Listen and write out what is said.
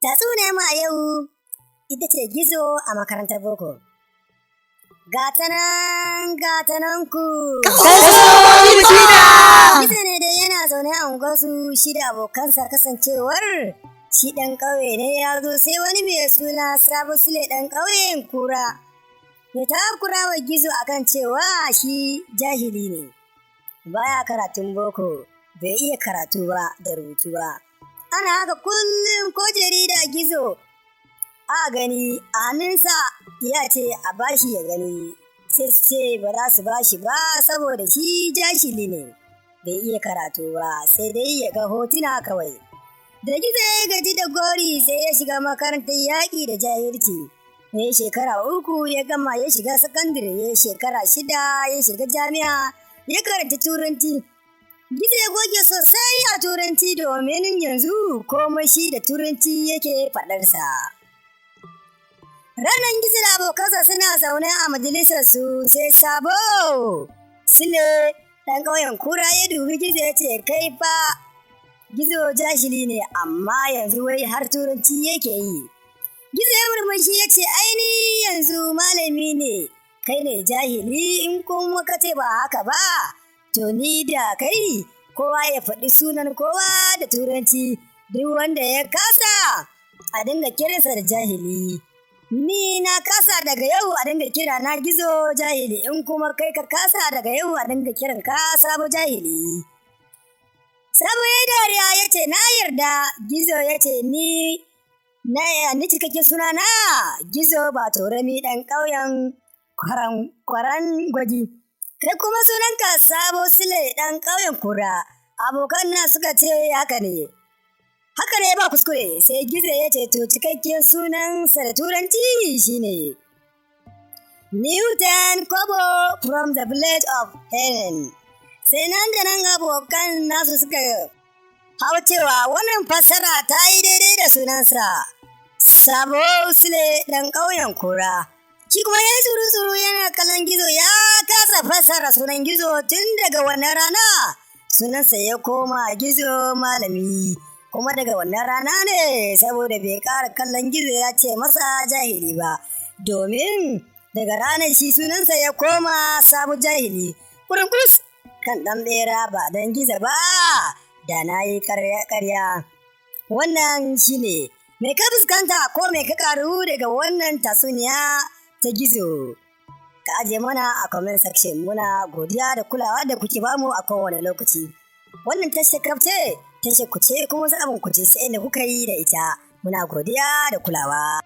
Tatsuniyar mu a yau ita ce Gizo a makarantar boko. Gatanan gatanan ku. Gizo ne dai yana zaune a unguwarsu shi da abokansa, kasancewar shi ɗan ƙauye ne ya zo, sai wani mai suna Sabo Sule ɗan ƙauyen Kura ya takura wa Gizo akan cewa shi jahili ne, baya karatun boko, bai iya karatu ba da rubutu ba. Ana haka kullum, ko jarida Gizo a gani a hannunsa ya ce a bashi ya gani, sai su ce ba za su bashi ba saboda shi jahili ne, bai iya karatu ba, sai dai ya ga hotuna kawai. Da Gizo ya gaji da gori, sai ya shiga makarantar yaƙi da jahilci. Ya yi shekara 3 ya gama, ya shiga sakandare, ya yi shekara 6, ya shiga jami'a, ya karanta Turanci. Gizo ya goge sosai a Turanci, domin yanzu komai shi da Turanci yake faɗarsa. Ranar Gizo da abokansa suna zaune a majalisar su, sai Sabo Sule ɗan ƙauyen Kura ya dubi Gizo ya ce, "Kai fa Gizo jahili ne, amma yanzu wai har Turanci yake yi." Gizo ya murmushi ya ce, "Aini yanzu malami ne, kai ne jahili. In kuma ka ce ba haka ba, to ni da kai kowa ya faɗi sunan kowa da Turanci, duk wanda ya kasa a dinga kiransa da jahili. Ni na kasa, daga yau a dinga kira na Gizo jahili. In kuma kai ka kasa, daga yau a dinga kiran ka Sabo jahili." Sabo ya dariya ya ce, "Na yarda." Gizo ya ce, "Ni na ni cikakken suna na Gizo ba Torami ɗan ƙauyen Kwaran Gwaji. Kai kuma sunanka Sabo Sule ɗan ƙauyen Kura." Abokan na suka ce, "Haka ne. Haka ne, ba kuskure." Sai Gizo ya ce, "To, cikakken sunansa da Turanci shine Newton Kobo from the village of Helen." Sai nan da nan abokan nasu suka hau cewa wannan fassara ta yi daidai da sunansa. Sabo Sule ɗan ƙauyen Kura. Shi kuma ya yi tsuru-tsuru yana kallon Gizo, ya kasa fassara sunan Gizo. Tun daga wannan rana sunansa ya koma Gizo malami. Kuma daga wannan rana ne saboda bai ƙara kallon Gizo ya ce masa jahili ba. Domin daga ranar shi sunansa ya koma Sabo jahili. Kurin kus kan ɗan ɓera, ba don Gizo ba, da na yi ƙarya. Wannan shi ne, me ka fuskanta ko me ka ƙaru daga wannan tatsuniya ta Gizo? Ka aje mana a comment section. Muna godiya da kulawa da kuke bamu a kowane lokaci. Wannan tashar kafce, tashar ku ce, kuma zaɓin ku ce, sai inda kuka yi da ita. Muna godiya da kulawa.